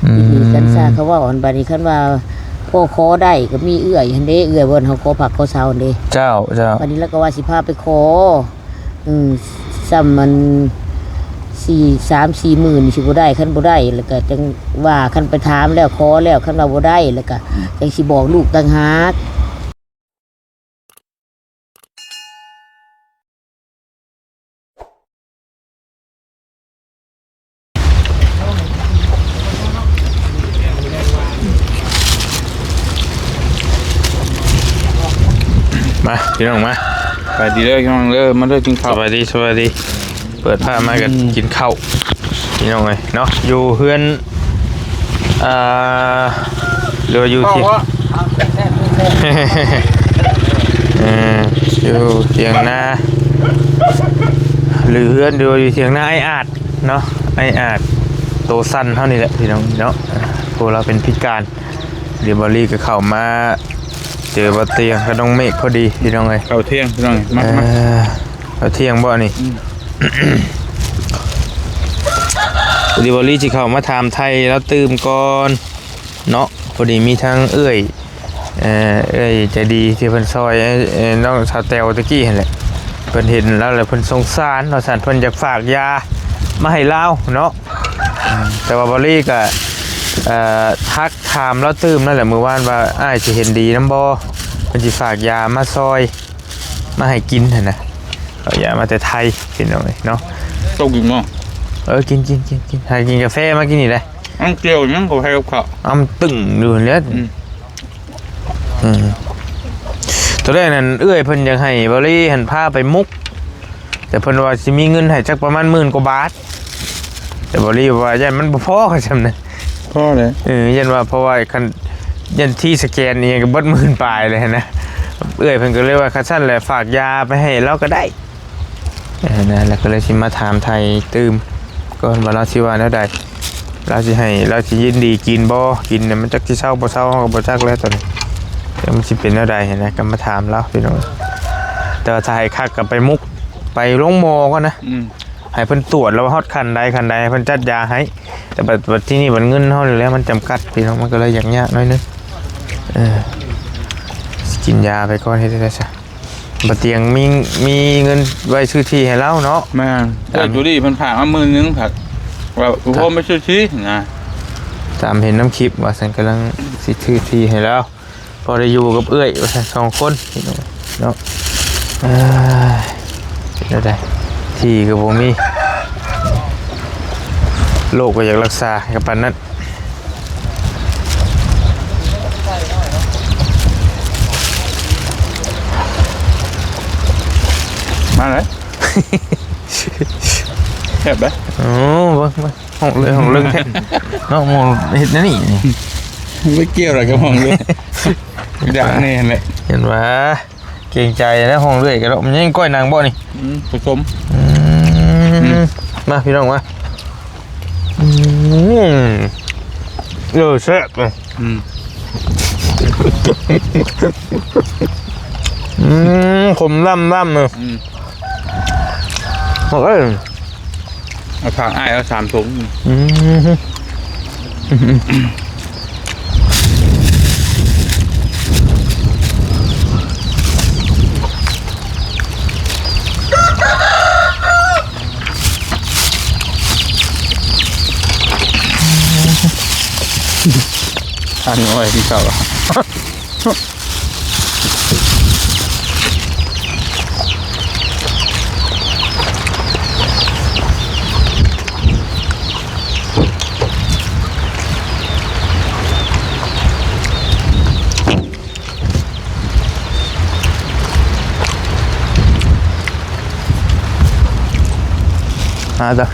ອືມ ທີ່ນີ້ຄັນຊາເຂົາເວົ້າຫັ້ນ ບັດນີ້ຄັນວ່າພໍຂໍໄດ້ກໍມີເອື້ອຍຫັ້ນເດ້ ເອື້ອຍບ່ອນເຮົາຂໍພັກຂໍເຊົາຫັ້ນເດ້. ເຈົ້າ ເຈົ້າ. ບັດນີ້ລາວກໍວ່າຊິພາໄປຂໍ ອືມ ສ່ຳມັນສີ່ ສາມສີ່ໝື່ນນີ້ຊິບໍ່ໄດ້ ຄັນບໍ່ໄດ້ແລ້ວກໍຈັ່ງວ່າ ຄັນໄປຖາມແລ້ວຂໍແລ້ວ ຄັນວ່າບໍ່ໄດ້ແລ້ວກໍ ອືມ ຈັ່ງຊິບອກລູກຕ່າງຫາກ. ມາ ພີ່ນ້ອງມາ ສະບາຍດີເດີພີ່ນ້ອງເດີ ມາເດີກິນເຂົ້າ. ສະບາຍດີ ສະບາຍດີ. ເປີດພາບມາກໍ ອືມ ກິນເຂົ້າ ພີ່ນ້ອງເອີຍເນາະ ຢູ່ເຮືອນ ອ່າ ຫຼືວ່າຢູ່ທີ່ ເອີ ຢູ່ຖຽງນາ ຫຼືເຮືອນ ຫຼືວ່າຢູ່ຖຽງນາອ້າຍອາດເນາະ ອ້າຍອາດໂຕສັ້ນເຮົານີ້ແຫຼະ ພີ່ນ້ອງເນາະ ຜູ້ລາວເປັນພິການ. ດຽວບ່າວລີກໍເຂົ້າມາເຈີບ່າວຕຽງກັບນ້ອງເມກພໍດີ ພີ່ນ້ອງເອີຍ ເຂົ້າທ່ຽງ ພີ່ນ້ອງເອີຍ ມາ ເອີ ມາ. ເຂົ້າທ່ຽງບໍ່ນີ້? ອືມ ພໍດີບ່າວລີຊິເຂົ້າມາຖາມໄຖ່ລາວຕື່ມກ່ອນເນາະ ພໍດີມີທັງເອື້ອຍ ເອີ ເອື້ອຍໃຈດີທີ່ເພິ່ນຊ່ອຍ ເອີ ນ້ອງສາວແຕວຕະກີ້ຫັ້ນແຫຼະ ເພິ່ນເຫັນລາວແລ້ວເພິ່ນສົງສານວ່າຊັ້ນ ເພິ່ນຢາກຝາກຢາມາໃຫ້ລາວເນາະ. ອືມ ແຕ່ວ່າບ່າວລີກໍ ເອີ ທັກຖາມລາວຕື່ມນັ້ນແຫຼະມື້ວານວ່າ ອ້າຍຊິເຫັນດີນຳບໍ່ ເພິ່ນຊິຝາກຢາມາຊ່ອຍ ມາໃຫ້ກິນຫັ້ນນະ ເອົາຢາມາແຕ່ໄທ ພີ່ນ້ອງເອີຍເນາະ. ຕ້ອງກິນບໍ່? ເອີ ກິນ ກິນ ກິນ ກິນ ຫາກິນກາແຟມາກິນນີ້ແຫຼະ. ອັນກ່ຽວຫຍັງກາແຟກັບເຂົ້າ? ອຳຕຶ້ງຢູ່ຫັ້ນແຫຼະ. ອືມ ອືມ ຕອນແລກນັ້ນເອື້ອຍເພິ່ນຢາກໃຫ້ບ່າວລີຫັ້ນພາໄປມຸກ ແຕ່ເພິ່ນວ່າຊິມີເງິນໃຫ້ຈັກປະມານໝື່ນກວ່າບາດ ແຕ່ບ່າວລີວ່າຢ້ານມັນບໍ່ພໍກັນຊ່ຳນັ້ນ. ພໍແຫຼະ ເອີ ຢ້ານວ່າ ເພາະວ່າຄັນ ຢ້ານທີ່ສະແກນອີ່ຫຍັງກໍເບິດໝື່ນປາຍເລີຍຫັ້ນນະ. ເອື້ອຍເພິ່ນກໍເລີຍວ່າ ຄັນຊັ້ນແຫຼະ ຝາກຢາໄປໃຫ້ລາວກໍໄດ້ ເອີ ນັ້ນແຫຼະ ກໍເລີຍຊິມາຖາມໄຖ່ຕື່ມກ່ອນວ່າລາວຊິວ່າແນວໃດ ລາວຊິໃຫ້ ລາວຊິຍິນດີກິນບໍ່ ກິນນະ ມັນຈັກຊິເຊົາບໍ່ເຊົາ ເຮົາກໍບໍ່ຈັກແລ້ວຕອນນີ້ ແຕ່ມັນຊິເປັນແນວໃດຫັ້ນນະ ກໍມາຖາມລາວ ພີ່ນ້ອງ. ແຕ່ວ່າຖ້າໃຫ້ຄັກກໍໄປມຸກ ໄປໂຮງໝໍກ່ອນນະ. ອືມ ໃຫ້ເພິ່ນຕວດແລ້ວວ່າຮອດຂັ້ນໃດຂັ້ນໃດ ໃຫ້ເພິ່ນຈັດຢາໃຫ້ ແຕ່ບັດ ບັດທີນີ້ບັດເງິນເຮົານີ້ແຫຼະມັນຈຳກັດ ພີ່ນ້ອງ ມັນກໍເລີຍຍາກໆໜ້ອຍໜຶ່ງ. ເອີ ກິນຢາໄປກ່ອນ ເຮັດຈັ່ງໃດຊະ ບ່າວຕຽງມີ ມີເງິນໄວ້ຊື້ທີ່ໃຫ້ລາວເນາະ. ແມ່ນ ເອື້ອຍຈູດີເພິ່ນຝາກມາໝື່ນໜຶ່ງ ຝາກວ່າ ເອີ ພໍ່ມາຊື້ທີ່ນະ ຕາມເຫັນນຳຄລິບວ່າຊັ້ນ ກຳລັງຊິຊື້ທີ່ໃຫ້ລາວ ພໍໄດ້ຢູ່ກັບເອື້ອຍວ່າຊັ້ນ ສອງຄົນ ພີ່ນ້ອງເນາະ. ເອີຍ ເປັນແນວໃດ ທີ່ກໍບໍ່ມີ ໂລກກໍຢາກລັກສາກັບປານນັ້ນ. ມາເລີຍ ແຊບເດ້. ໂອ້ ເບິ່ງ ເບິ່ງ ຫ້ອງເລື່ອຍ ຫ້ອງເລື່ອຍແທ້ເນາະ ໝໍເຮັດແນວນີ້ນີ້ ບໍ່ກ່ຽວຫຍັງກັບຫ້ອງເລື່ອຍ ຢາກແນ່ແຫຼະ ເຫັນວ່າເກງໃຈນະ ຫ້ອງເລື່ອຍກະດອກ ມັນຍັງກ້ອຍໜັງບໍ່ນີ້? ອືມ ປະສົມ ອືມ ອືມ ມາພີ່ນ້ອງມາ ອືມ ເອີ ແຊບ ອືມ ອືມ ຂົມລ້ຳໆ ເອີ ອືມ ເອີ ເອົາຝາກອ້າຍເອົາສາມຖົງ ອືມ ອັນນ້ອຍຄືເກົ່າ. ຫາເດີ້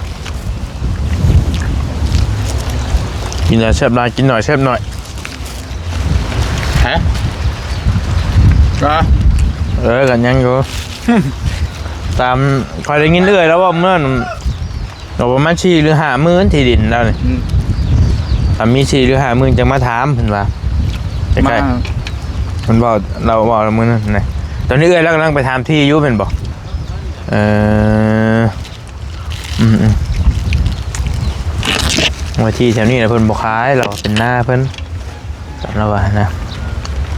ກິນຫຼາຍແຊບຫຼາຍ ກິນໜ້ອຍແຊບໜ້ອຍ. ຮະ? ອາ ເອີ ກໍຍັງຢູ່ ຕາມຂ້ອຍໄດ້ຍິນເອື້ອຍລາວເວົ້າມື້ນັ້ນ ກໍປະມານສີ່ ຫຼື ຫ້າໝື່ນ ທີ່ດິນລາວນີ້ ອືມ ຖ້າມີສີ່ ຫຼື ຫ້າໝື່ນ ຈັ່ງມາຖາມ ເພິ່ນວ່າ ໃກ້ໆ ມາ ເພິ່ນເວົ້າ ລາວເວົ້າມື້ນັ້ນນະ. ຕອນນີ້ເອື້ອຍລາວກຳລັງໄປຖາມທີ່ຢູ່ແມ່ນບໍ່? ເອີ ອືມໆ ເນື້ອທີ່ແຖວນີ້ນະເພິ່ນບໍ່ຂາຍ ລາວເປັນນາເພິ່ນ ລາວວ່ານະ.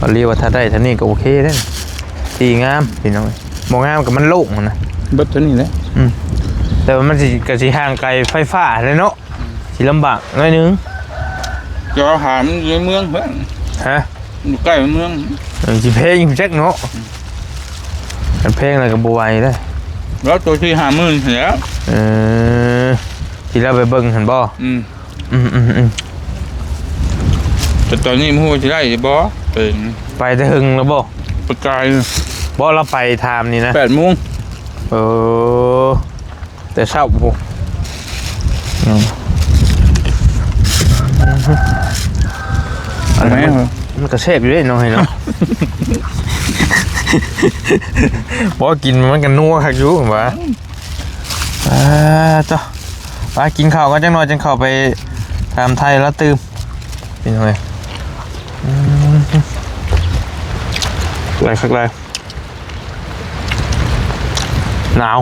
ລາວວ່າຖ້າໄດ້ເທົ່ານີ້ກໍໂອເຄເດ້ ທີ່ງາມພີ່ນ້ອງ. ບໍ່ງາມກໍມັນໂລ່ງຫັ້ນນະ ເບິດເທົ່ານີ້ແຫຼະ. ອືມ ແຕ່ວ່າມັນຊິ ກໍຊິຫ່າງໄກໄຟຟ້າແຫຼະເນາະ ຊິລຳບາກໜ້ອຍໜຶ່ງ. ຈະຫາມຢູ່ໃນເມືອງເພິ່ນ ຮະ ຢູ່ໃກ້ເມືອງ. ເອີ ຊິແພງຢູ່ຈັກເນາະ. ອືມ ຄັນແພງແລ້ວກໍບໍ່ໄຫວເດ້. ແລ້ວໂຕສີ່ຫ້າໝື່ນຫັ້ນແຫຼະ. ເອີ ທີ່ລາວໄປເບິ່ງຫັ້ນບໍ່? ອືມ ອືມໆໆ ແຕ່ຕອນນີ້ບໍ່ຮູ້ວ່າຊິໄດ້ຫຼືບໍ່. ໄປ ໄປແຕ່ເຫິງແລ້ວບໍ່? ໄປກາຍ ບໍ່ ລາວໄປຖາມນີ້ນະ ແປດໂມງ. ເອີ ແຕ່ເຊົ້າພຸ້ນ. ອືມ ອັນນັ້ນມັນ ມັນກໍແຊບຢູ່ເດ້ເນາະ ເນາະ. ບໍ່ ກິນມັນກໍນົວຄັກຢູ່ຫວາ. ອ່າ ເຈົ້າ ໄປກິນເຂົ້າກັນຈັກໜ່ອຍ ຈັ່ງເຂົ້າໄປຖາມໄທລາວຕື່ມ ພີ່ນ້ອງເອີຍ. ອືມ ຫຼາຍຄັກຫຼາຍ. ໜາວ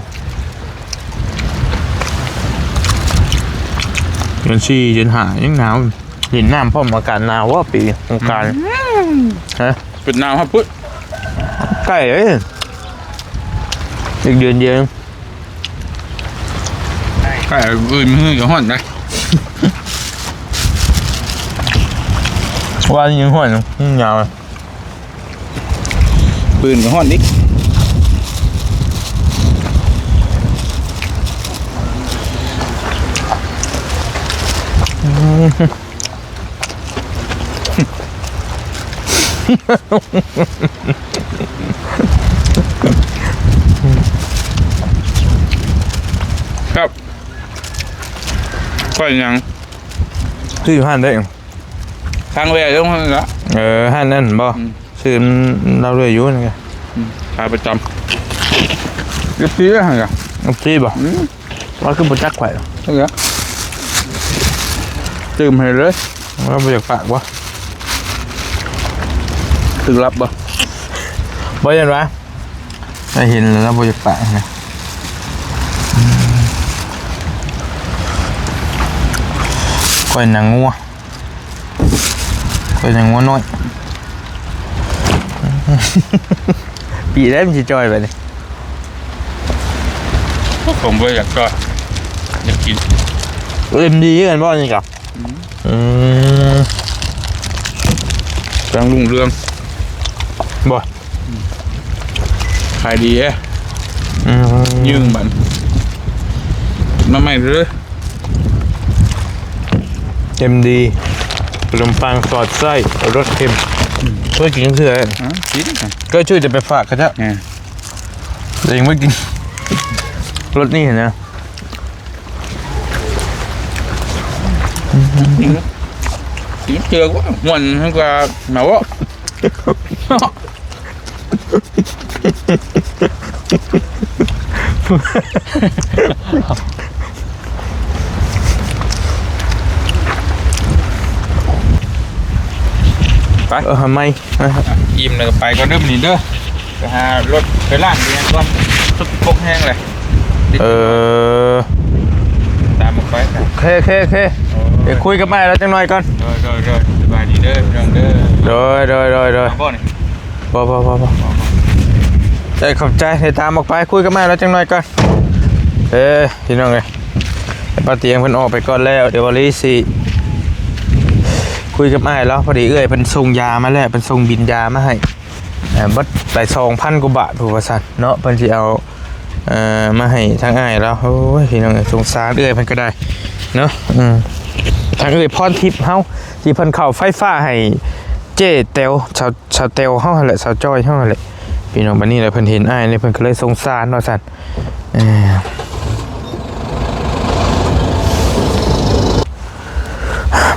ເດືອນສີ່ ເດືອນຫ້າ ຍັງໜາວ. ຫຼິ້ນນ້ຳພ້ອມອາກາດໜາວເວີ້ ປີສົງການ. ອືມ ຮະ ເປັນໜາວຮອດພຸ້ນ ໃກ້ເລີຍ ອີກເດືອນດຽວ. ໃກ້ ອືມ ມື້ກໍຮ້ອນໄດ໋. ວ່ານີ້ຍັງຮ້ອນຢູ່ ຍັງໜາວ. ປືນກໍຮ້ອນອີກ. ຄັບ ກ້ອຍຫຍັງ? ຊື້ຢູ່ຮ້ານໃດ? ທາງແວ່ລົງຫັ້ນລະ. ເອີ ຮ້ານນັ້ນບໍ່? ອືມ ຊື້ນຳລາວເລື້ອຍຢູ່ນີ້ກະ. ອືມ ຂາຍປະຈຳ ເອັຟຊີຫັ້ນກະ. ເອັຟຊີບໍ່? ອືມ ລາວຄືບໍ່ຈັກຂ້ອຍ. ຫັ້ນລະ ຕື່ມໃຫ້ເລີຍ. ລາວບໍ່ຢາກປາກບໍ່? ຖືກລັບບໍ່? ບໍ່ ຢ້ານວ່າ ໄດ້ເຫັນແລ້ວລາວບໍ່ຢາກປາກນະ. ກ້ອຍໜັງງົວ ກ້ອຍໜັງງົວນ້ອຍ. ປີໃດມັນຊິຈ່ອຍບາດນີ້? ຜົມບໍ່ຢາກຈ່ອຍ ຢາກກິນ. ເອັມດີຄືກັນບໍ່ນີ້ກະ? ອືມ ອືມ ກຳລັງຮຸ່ງເຮືອງບໍ່? ຂາຍດີເດ້. ອືມ ຍື່ມບັດ ມາໃໝ່ເດີ້. ເອັມດີ ຂະໜົມປັງສອດໄສ້ລົດເຄັມ. ອືມ ເຄີຍກິນຈັກເທື່ອ? ອືມ ກິນ ເຄີຍຊື້ແຕ່ໄປຝາກເຂົາເຈົ້າ. ເອີ ແຕ່ຍັງບໍ່ກິນລົດນີ້ຫັ້ນນະ. ກິນເທື່ອກວ່າມ່ວນກວ່າມາເວົ້າ. ໄປ ເອີ ຫາໃໝ່ ອີ່ມແລ້ວກໍໄປກ່ອນເດີ້ມື້ນີ້ເດີ້. ໄປຫາລົດໄປລ້າງອີ່ຫຍັງກ່ອນ ສົກປົກແຮງເລີຍ. ເອີ ຕາມອອກໄປ. ໂອເຄ ໂອເຄ ໂອເຄ ໂອ້ຍ ດຽວຄຸຍກັບອ້າຍລາວຈັກໜ່ອຍກ່ອນ. ໂດຍ ໂດຍ ໂດຍ ສະບາຍດີເດີ້ພີ່ນ້ອງເດີ້. ໂດຍ ໂດຍ ໂດຍ ໂດຍ ເອົາບໍ່ນີ້? ບໍ່ ບໍ່ ບໍ່ ບໍ່ ເອີ ຂອບໃຈ. ດຽວຕາມອອກໄປ ຄຸຍກັບອ້າຍລາວຈັກໜ່ອຍກ່ອນ. ເອີ ພີ່ນ້ອງເອີຍ ປ້າຕຽງເພິ່ນອອກໄປກ່ອນແລ້ວ ດຽວບ່າວລີຊິຄຸຍກັບອ້າຍລາວ. ພໍດີເອື້ອຍເພິ່ນສົ່ງຢາມາແລ້ວ ເພິ່ນສົ່ງບິນຢາມາໃຫ້ ເອີ ເບິດໄປສອງພັນກວ່າບາດພຸ້ນວ່າຊັ້ນເນາະ. ເພິ່ນຊິເອົາ ເອີ ມາໃຫ້ທາງອ້າຍລາວ. ໂອ້ຍ ພີ່ນ້ອງເອີຍ ສົງສານເອື້ອຍເພິ່ນກໍໄດ້ເນາະ. ອືມ ທາງເອື້ອຍພອນທິບເຮົາ ທີ່ເພິ່ນເຂົ້າໄຟຟ້າໃຫ້ເຈ້ແຕວ ຊາວ ຊາວແຕວເຮົາຫັ້ນແຫຼະ ຊາວຈ້ອຍເຮົາຫັ້ນແຫຼະ ພີ່ນ້ອງ. ບັດນີ້ລະເພິ່ນເຫັນອ້າຍນີ້ ເພິ່ນກໍເລີຍສົງສານວ່າຊັ້ນ. ເອີ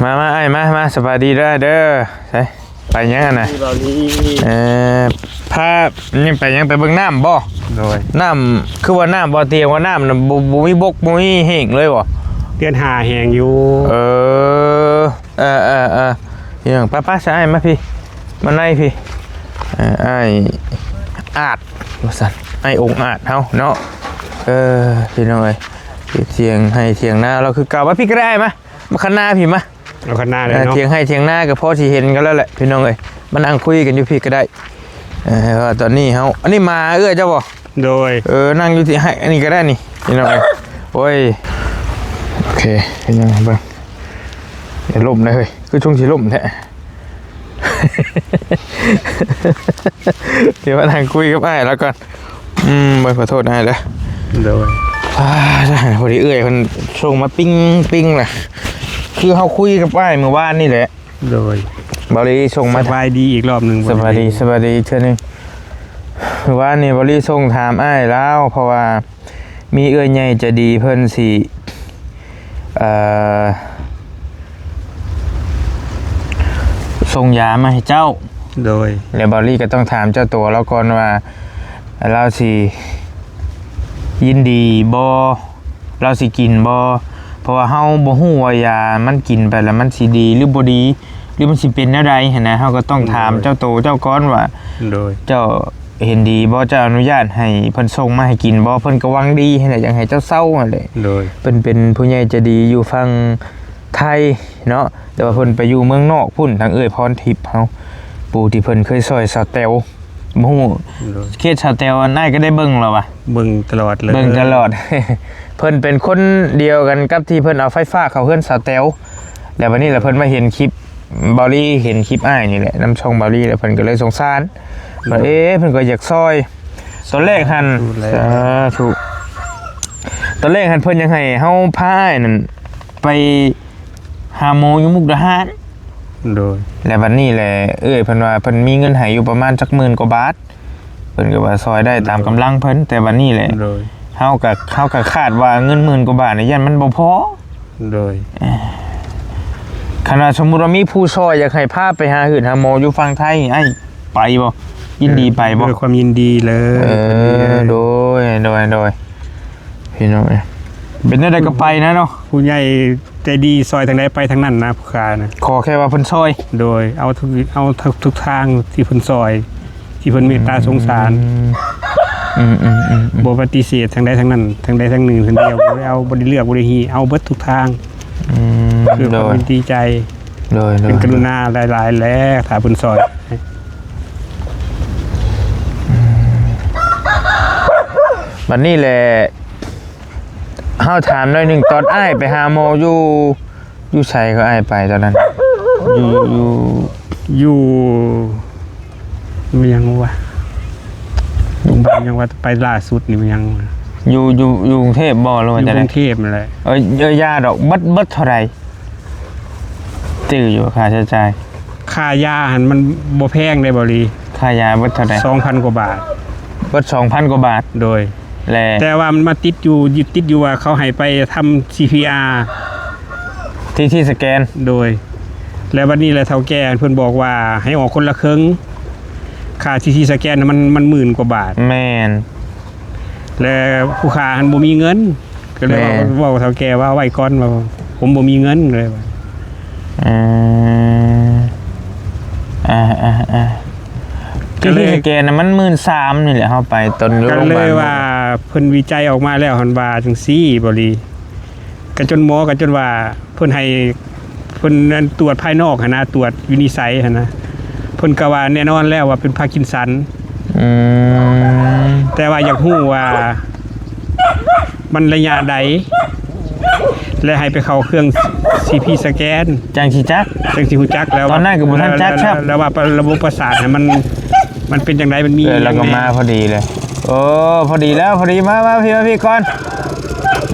ມາ ມາ ອ້າຍ ມາ ມາ ສະບາຍດີເດີ້ ເດີ້. ໃສ ໄປຫຍັງຫັ້ນນະ? ເອີ ພາ ຍັງໄປຫຍັງ? ໄປເບິ່ງນ້ຳບໍ່? ໂດຍ ນ້ຳ ຄືວ່ານ້ຳບໍ່ ຕຽງວ່ານ້ຳນະ ບໍ່ ບໍ່ມີບົກ ບໍ່ມີແຫ້ງເລີຍບໍ່? ເດືອນຫ້າແຫ້ງຢູ່. ເອີ ເອີ ເອີ ເອີ ພີ່ນ້ອງ ໄປ ໄປ ຊະ ອ້າຍ ມາພີ້ ມາໃນພີ້. ເອີ ອ້າຍອາດວ່າຊັ້ນ ອ້າຍອົງອາດເຮົາເນາະ. ເອີ ພີ່ນ້ອງເອີຍ ທຽງໄຮ່ທຽງນາລາວຄືເກົ່າ. ມາພີ້ກໍໄດ້ ອ້າຍ ມາ. ມາຄັນນາພີ້ມາ ເອົາຄັນນາເລີຍເນາະ ເອີ ຖຽງໄຮ່ຖຽງນາກໍພໍຊິເຫັນກັນແລ້ວແຫຼະພີ່ນ້ອງເອີຍ ມານັ່ງຄຸຍກັນຢູ່ພີ້ກໍໄດ້. ເອີ ວ່າຕອນນີ້ເຮົາ ອັນນີ້ໝາເອື້ອຍເຈົ້າບໍ່? ໂດຍ ເອີ ນັ່ງຢູ່ທີ່ໄຮ່ອັນນີ້ກໍໄດ້ນີ້ພີ່ນ້ອງເອີຍ. ໂອ້ຍ ໂອເຄ ເປັນຫຍັງເບິ່ງ ຢ່າລົ້ມເດີເຮີ້ຍ ຄືຊົງຊິລົ້ມແທ້. ດຽວມານັ່ງຄຸຍກັບອ້າຍລາວກ່ອນ. ອືມ ໂອ້ຍ ຂໍໂທດອ້າຍເດີ. ໂດຍ ອ່າ ພໍດີເອື້ອຍເພິ່ນສົ່ງມາປິງໆ ລະ ຄືເຮົາຄຸຍກັບອ້າຍມື້ວານນີ້ແຫຼະ. ໂດຍ ບ່າວລີສົ່ງມາ ສະບາຍດີອີກລອບໜຶ່ງ. ສະບາຍດີ ສະບາຍດີອີກເທື່ອໜຶ່ງ. ມື້ວານນີ້ບ່າວລີສົ່ງຖາມອ້າຍລາວ ເພາະວ່າ ມີເອື້ອຍໃຫຍ່ໃຈດີເພິ່ນຊິ ເອີ ສົ່ງຢາມາໃຫ້ເຈົ້າ. ໂດຍ ແລ້ວບ່າວລີກໍຕ້ອງຖາມເຈົ້າຕົວລາວກ່ອນວ່າ ລາວຊິຍິນດີບໍ່? ລາວຊິກິນບໍ່? ເພາະວ່າເຮົາບໍ່ຮູ້ວ່າຢາມັນກິນໄປແລ້ວມັນຊິດີຫຼືບໍ່ດີ ຫຼືມັນຊິເປັນແນວໃດຫັ້ນນະ. ເຮົາກໍຕ້ອງຖາມ ໂດຍ ເຈົ້າໂຕເຈົ້າກ່ອນວ່າ ໂດຍ ເຈົ້າ ເຫັນດີບໍ່? ເຈົ້າອະນຸຍາດໃຫ້ເພິ່ນສົ່ງມາໃຫ້ກິນບໍ່? ເພິ່ນກໍຫວັງດີຫັ້ນແຫຼະ ຢາກໃຫ້ເຈົ້າເຊົາຫັ້ນແຫຼະ. ໂດຍ ເພິ່ນເປັນຜູ້ໃຫຍ່ໃຈດີຢູ່ຝັ່ງໄທເນາະ ແຕ່ວ່າເພິ່ນໄປຢູ່ເມືອງນອກພຸ້ນ ທາງເອື້ອຍພອນທິບເຮົາ ຜູ້ທີ່ເພິ່ນເຄີຍຊ່ອຍສາວແຕວ ບໍ່ຮູ້ ໂດຍ ເຄສສາວແຕວ ອ້າຍກໍໄດ້ເບິ່ງແລ້ວວະ? ເບິ່ງຕະຫຼອດເລີຍ ເບິ່ງຕະຫຼອດ. ເພິ່ນເປັນຄົນດຽວກັນກັບທີ່ເພິ່ນເອົາໄຟຟ້າເຂົ້າເຮືອນສາວແຕວ ແລ້ວບັດນີ້ລະເພິ່ນມາເຫັນຄລິບ ບ່າວລີເຫັນຄລິບອ້າຍນີ້ແຫຼະ ນຳຊ່ອງບ່າວລີ ແລ້ວເພິ່ນກໍເລີຍສົງສານ ວ່າ ເອີ ເພິ່ນກໍຢາກຊ່ອຍ. ຕອນແລກຫັ້ນ ສາທຸແລ້ວ ສາທຸ ຕອນແລກຫັ້ນເພິ່ນຢາກໃຫ້ເຮົາພາອ້າຍນັ້ນໄປຫາໝໍຢູ່ມຸກດາຫານ. ໂດຍ ແລ້ວບັດນີ້ແຫຼະ ເອື້ອຍເພິ່ນວ່າເພິ່ນມີເງິນໃຫ້ຢູ່ປະມານຈັກໝື່ນກວ່າບາດ ເພິ່ນກໍວ່າຊ່ອຍໄດ້ຕາມກຳລັງເພິ່ນ ໂດຍ ແຕ່ບັດນີ້ແຫຼະ ໂດຍ ເຮົາກໍ ເຮົາກໍຄາດວ່າເງິນໝື່ນກວ່າບາດນີ້ຢ້ານມັນບໍ່ພໍ. ໂດຍ ເອີ ຄັນວ່າສົມມຸດວ່າມີຜູ້ຊ່ອຍຢາກໃຫ້ພາໄປຫາຮືດຫາໝໍຢູ່ຝັ່ງໄທ ອ້າຍໄປບໍ່? ຍິນດີໄປບໍ່? ດ້ວຍຄວາມຍິນດີເລີຍ. ເອີ ໂດຍ ໂດຍ ໂດຍ ພີ່ນ້ອງເອີຍ ເປັນແນວໃດກໍໄປນະເນາະ ຜູ້ໃຫຍ່ໃຈດີຊ່ອຍທາງໃດໄປທາງນັ້ນນະ ຜູ້ຂ້ານະ ຂໍແຄ່ວ່າເພິ່ນຊ່ອຍ. ໂດຍ ເອົາທຸກ ເອົາທຸກ ທຸກທາງທີ່ເພິ່ນຊ່ອຍ ທີ່ເພິ່ນເມດຕາສົງສານ. ອືມ ອືມໆໆໆ ບໍ່ປະຕິເສດທາງໃດທາງນັ້ນ ທາງໃດທາງໜຶ່ງທາງດຽວ ບໍ່ໄດ້ເອົາ ບໍ່ໄດ້ເລືອກ ບໍ່ໄດ້ຮີ ເອົາເບິດທຸກທາງ. ອືມ ຄືຄວາມ ໂດຍ ເປັນດີໃຈ ໂດຍໆໆ ເປັນກະລຸນາຫຼາຍໆແຫຼະ ຖ້າເພິ່ນຊ່ອຍ. ອືມ ບັດນີ້ແຫຼະ ເຮົາຖາມໜ້ອຍໜຶ່ງ ຕອນອ້າຍໄປຫາໝໍຢູ່ ຢູ່ໃສກໍອ້າຍໄປຕອນນັ້ນ? ຢູ່ ຢູ່ ຢູ່ ແມ່ນຫຍັງວະ? ໂຮງບານຫຍັງວະ? ໄປລ່າສຸດນີ້ແມ່ນຫຍັງ? ຢູ່ ຢູ່ ຢູ່ກຸງເທບບໍ່ ຫຼືວ່າ ຢູ່ກຸງເທບນັ້ນແຫຼະ. ເອີ ເອີ ຢ່າດອກ ເບິດ ເບິດເທົ່າໃດ? ຈື່ຢູ່ ຄ່າໃຊ້ຈ່າຍ ຄ່າຢາຫັ້ນມັນບໍ່ແພງເດ້ ບ່າວລີ. ຄ່າຢາເບິດເທົ່າໃດ? ສອງພັນກວ່າບາດ. ເບິດສອງພັນກວ່າບາດ? ໂດຍ ແລະ ແຕ່ວ່າມັນມາຕິດຢູ່ ຕິດຢູ່ວ່າເຂົາໃຫ້ໄປທຳ ຊີພີອາ ທີທີສະແກນ. ໂດຍ ແລ້ວບັດນີ້ແຫຼະ ເຖົ້າແກ່ເພິ່ນບອກວ່າໃຫ້ອອກຄົນລະເຄິ່ງ ຄ່າ ທີທີສະແກນ ມັນ ມັນໝື່ນກວ່າບາດ. ແມ່ນ ແລະ ຜູ້ຂ້າຫັ້ນບໍ່ມີເງິນ ກໍເລີຍເວົ້າ ແມ່ນ ເວົ້າເຖົ້າແກ່ວ່າ ເອົາໄວ້ກ່ອນ ວ່າ ຜົມບໍ່ມີເງິນ ກໍເລີຍວ່າ. ເອີ ອ່າໆໆ ກໍເລີຍ ທີ່ສະແກນນະ ມັນໝື່ນສາມນີ້ແຫຼະ ເຮົາໄປຕອນຢູ່ໂຮງບານ ກໍເລີຍວ່າເພິ່ນວິໄຈອອກມາແລ້ວຫັ້ນວ່າຈັ່ງຊີ້ ບໍລີ ກະຈົນໝໍກະຈົນວ່າເພິ່ນໃຫ້ ເພິ່ນນັ້ນຕວດພາຍນອກຫັ້ນນະ ຕວດຢູ່ນິໄສຫັ້ນນະ ເພິ່ນກະວ່າແນ່ນອນແລ້ວວ່າເປັນພາກິນສັນ. ອືມ ແຕ່ວ່າຢາກຮູ້ວ່າມັນໄລຍະໃດ ແລະໃຫ້ໄປເຂົ້າເຄື່ອງ ຊີພີສະແກນ ຈັ່ງຊິຈັກ ຈັ່ງຊິຮູ້ຈັກແລ້ວ ຕອນນັ້ນກໍບໍ່ທັນຈັກຊ້ຳ ແລ້ວວ່າລະບົບປະສາດຫັ້ນມັນ ມັນເປັນຈັ່ງໃດ ມັນມີ ເອີ ແລ້ວກໍມາພໍດີເລີຍ. ໂອ້ ພໍດີແລ້ວ ພໍດີ ມາ ມາພີ້ ມາພີ້ກ່ອນ.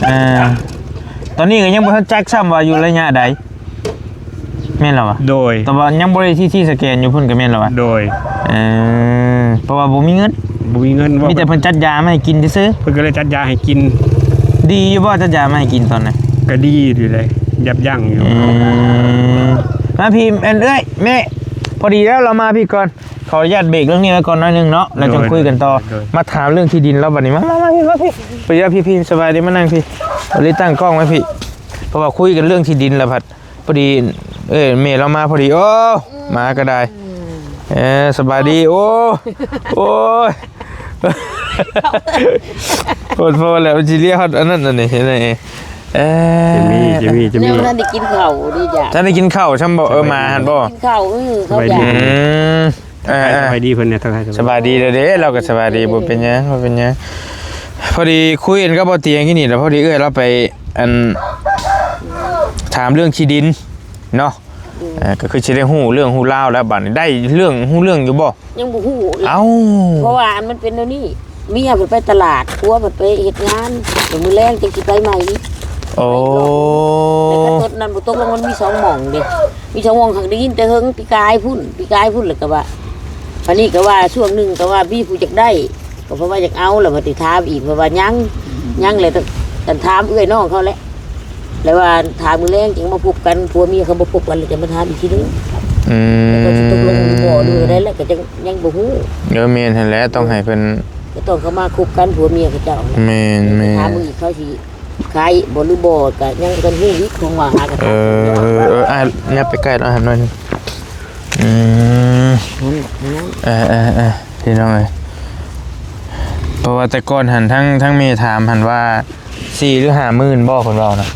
ເອີ ຕອນນີ້ກໍຍັງບໍ່ທັນຈັກຊ້ຳວ່າຢູ່ໄລຍະໃດ ແມ່ນແລ້ວວະ? ໂດຍ ແຕ່ວ່າຍັງບໍ່ໄດ້ ຊີ ສະແກນຢູ່ພຸ້ນກໍແມ່ນແລ້ວວະ? ໂດຍ ເອີ ເພາະວ່າບໍ່ມີເງິນ ບໍ່ມີເງິນ ມີແຕ່ເພິ່ນຈັດຢາມາໃຫ້ກິນຊື່ໆ ເພິ່ນກໍເລີຍຈັດຢາໃຫ້ກິນ. ດີຢູ່ບໍ່ ຈັດຢາມາໃຫ້ກິນຕອນນັ້ນ? ກໍດີຢູ່ເດ້ ຢັບຢັ້ງຢູ່. ອືມ ມາພີ້ ອັນເອື້ອຍ ແມ່ ພໍດີແລ້ວ ລາວມາພີ້ກ່ອນ. ຂໍອະນຸຍາດເບຣກເລື່ອງນີ້ໄວ້ກ່ອນໜ້ອຍໜຶ່ງເນາະ ແລ້ວຈັ່ງຄຸຍກັນຕໍ່. ໂດຍ ມາຖາມເລື່ອງທີ່ດິນລາວບັດນີ້ ມາ ມາ ມາພີ້ ມາພີ້ ພໍດີແລ້ວ ພີ້ ພີ້ ສະບາຍດີ ມານັ່ງພີ້ ເລີຍຕັ້ງກ້ອງໄວ້ພີ້ ເພາະວ່າຄຸຍກັນເລື່ອງທີ່ດິນແລ້ວພັດ ພໍດີ ເອີ ແມ່ລາວມາພໍດີ. ໂອ້ ມາກໍໄດ້. ເອີ ສະບາຍດີ. ໂອ້ ໂອ້ຍ ໂພດໂພແລ້ວ ມັນຊິເລຍຮອດອັນນັ້ນ ອັນນີ້ ເຫັນໄດ໋. ເອີ ຈະມີ ຈະມີ ຈະມີ ຍັງບໍ່ທັນໄດ້ກິນເຂົ້າເດ້ຈ້ະ ທ່ານໄດ້ກິນເຂົ້າຊ່ຳບໍ່? ເອີ ມາຫັ້ນບໍ່? ກິນເຂົ້າ ເອີ ເຂົ້າໃຈ ອືມ ເອີ ເອີ ສະບາຍດີເພິ່ນແດ່ ທັກທາຍ ສະບາຍດີເດີ ເຮົາກໍສະບາຍດີ ເອີ ບໍ່ເປັນຫຍັງ ບໍ່ເປັນຫຍັງ ພໍດີຄຸຍກັນກັບບໍ່ຕຽງກີ້ນີ້ ແລ້ວພໍດີເອື້ອຍລາວໄປ ອັນ ຖາມເລື່ອງທີ່ດິນເນາະ ອືມ ເອີ ກໍຄືຊິໄດ້ຮູ້ເລື່ອງຮູ້ລາວແລ້ວ ບາດນີ້ໄດ້ເລື່ອງຮູ້ເລື່ອງຢູ່ບໍ່? ຍັງບໍ່ຮູ້ອີກ ເອົ້າ ເພາະວ່າອັນມັນເປັນແນວນີ້ ເມຍເພິ່ນໄປຕະຫຼາດ ຜົວເພິ່ນໄປເຮັດງານ ແລ້ວມື້ແລງຈັ່ງຊິໄປໃໝ່ອີກ ໂອ້ ແລ້ວກໍຕົກນັ້ນບໍ່ຕົກລົງ ມັນມີສອງໝ່ອງເດ້ ມີສອງໝ່ອງ ຫາກໄດ້ຍິນແຕ່ເຫິງ ປີກາຍພຸ້ນ ປີກາຍພຸ້ນ ແລ້ວກໍວ່າ ບາດນີ້ກໍວ່າຊ່ວງໜຶ່ງກໍວ່າມີຜູ້ຢາກໄດ້ ກໍເພາະວ່າຢາກເອົາ ແລ້ວບັດນີ້ຖາມອີກ ເພາະວ່າຍັງ ຍັງ ແລ້ວກໍ ກັນຖາມເອື້ອຍນ້ອງເຂົາແຫຼະ ແລ້ວວ່າຖ້າມື້ແລງຈຶ່ງມາພົບກັນ ຜົວເມຍເຂົາບໍ່ພົບກັນ ແລ້ວຈະມາຖາມອີກທີໜຶ່ງ ອືມ ແລ້ວກໍຊິຕົກລົງຫຼືບໍ່ ຫຼືໃດ ແລ້ວກໍຍັງ ຍັງບໍ່ຮູ້ ເອີ ແມ່ນຫັ້ນແຫຼະ ຕ້ອງໃຫ້ເພິ່ນ ກໍຕ້ອງເຂົ້າມາຄົບກັນ ຜົວເມຍເຂົາເຈົ້າ ແມ່ນໆ ຖາມອີກ ເຂົາຊິຂາຍບໍ່ຫຼືບໍ່ ກໍຍັງບໍ່ທັນຮູ້ອີກ ຄົງວ່າຫາກັນ ເອີ ເອີ ອ່າ ຫຍັບໄປໃກ້ລາວຫັ້ນໜ້ອຍໜຶ່ງ ອືມ ນັ້ນ ນັ້ນ ເອີ ເອີ ເອີ ພີ່ນ້ອງເອີຍ ເພາະວ່າແຕ່ກ່ອນຫັ້ນ ທັງ ທັງແມ່ຖາມຫັ້ນວ່າ ສີ່ ຫຼື ຫ້າໝື່ນບໍ່ ເພິ່ນເວົ້ານະ?